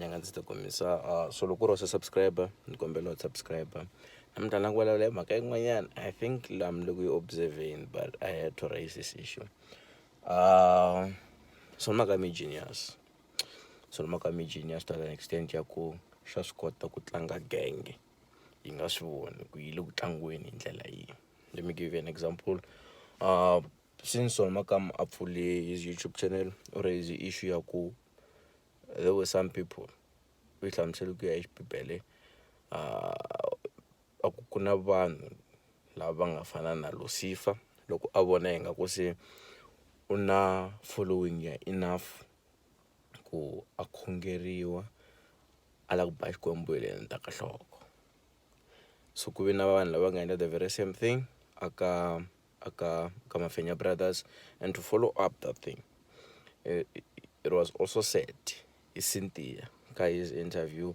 Nyanga ndzi ta kombisa so loko ku ri wa se subscribe, ni kombela u subscribe. Namuntlha na ku vulavula hi mhaka yin'wanyana. I think I'm le ku yi observeni, but I had to raise this issue. So mhaka mi genius, so mhaka mi genius to an extent ya ku xa swi kota ku tlanga genge yi nga swi voni ku yi le ku tlangiweni hi ndlela yihi. Let me give you an example. Since Solly Makamu a pfule his YouTube channel, u raise issue ya ku there were some people, u yi hlamusele ku ya hi xibibele, a ku ku na vanhu lava va nga fana na Lucifer, loko a vona ingaku se u na following ya enough ku a khongeriwa, a lava ku ba Xikwembu hi le ndzhaku ka nhloko. So ku ve na vanhu lava nga endla the very same thing aka aka ka Mafenya Brothers. And to follow up that thing, it was also said hi Cynthia ka his interview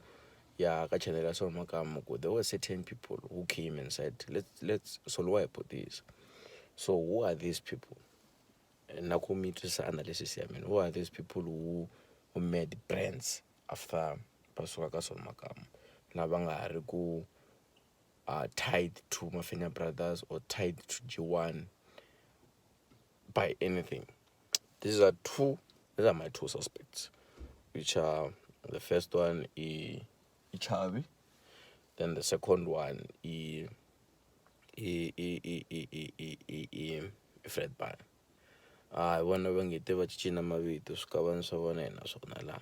ya ka channel ya Solly Makamu ku there were certain people who came and said, Let's Solly wa hi butisa." So who are these people? Na ku mi twisisa analysis ya mina, who are these people who made brands after va suka ka Solly Makamu, lava nga ha ri ku tied to Mafenya Brothers or tied to G1 by anything? These are my two suspects, which are, the first one i Chavi, then the second one i Fred Ban. A hi vona va nge te va cincile mavito, swikavani swa vona hi na swona laha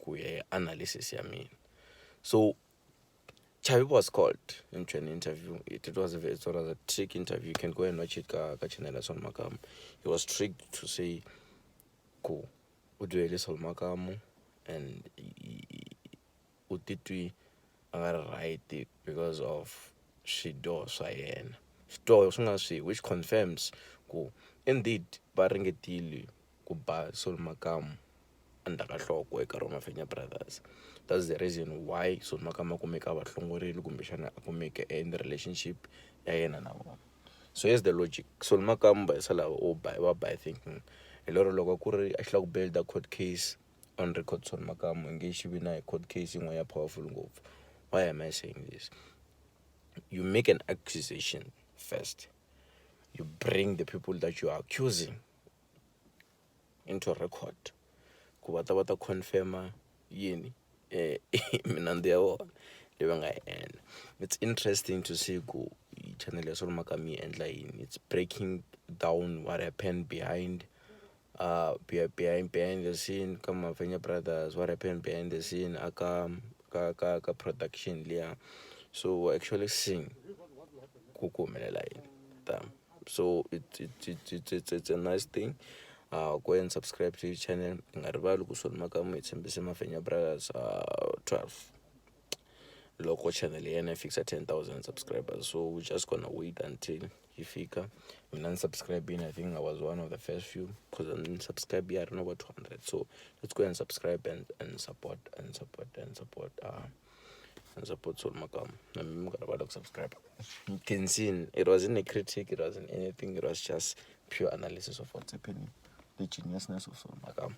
ku ya hi analysis ya mina. So Chavi was called into an interview. It was a trick interview. You can go and watch it ka channel ya Solly Makamu. He was tricked to say ku u dyohele Solly Makamu and u titwi a nga ri right because of swidyoho swa yena, swidyoho swi nga swihi, which confirms ku indeed va ringetile ku ba Solly Makamu endzhaku ka nhloko eka rona Mafenya Brothers. That's the reason why Solly Makamu a kumeka a va hlongorile, kumbexana a kumeke in the relationship ya yena na vona. So here's the logic. Solly Makamu va yisa lava o ba va by thinking hi lero loko ku ri a xi lava ku build a court case on record, Solly Makamu nge xi vi na hi court case yin'wana ya powerful ngopfu. Why am I saying this? You make an accusation first, you bring the people that you are accusing into record ku va ta va ta confirma yini minandzu ya vona leyi va nga yi endla. It's interesting to see ku channel ya Solly Makamu yi endla yini. It's breaking down what happened behind the scene ka Mafenya Brothers, what happened behind the scene aka ka production liya. So we're actually seeing ku humelela yini ta. So it's a nice thing. Go and subscribe to the channel. Hi nga rivali ku Solly Makamu hi tshembise Mafenya Brothers 12 loko channel ya yena yi fikisa 10,000 subscribers. So we're just gonna wait until yi fika. Mina ni subscribe, I think I was one of the first few because I'm subscribe ya ri over 200. So let's go and subscribe and support and support and support and support Solly Makamu. Na mi nga rivali ku subscribe. You can see it wasn't a critic, it wasn't anything, it was just pure analysis of what's happening, the geniusness of Solly Makamu.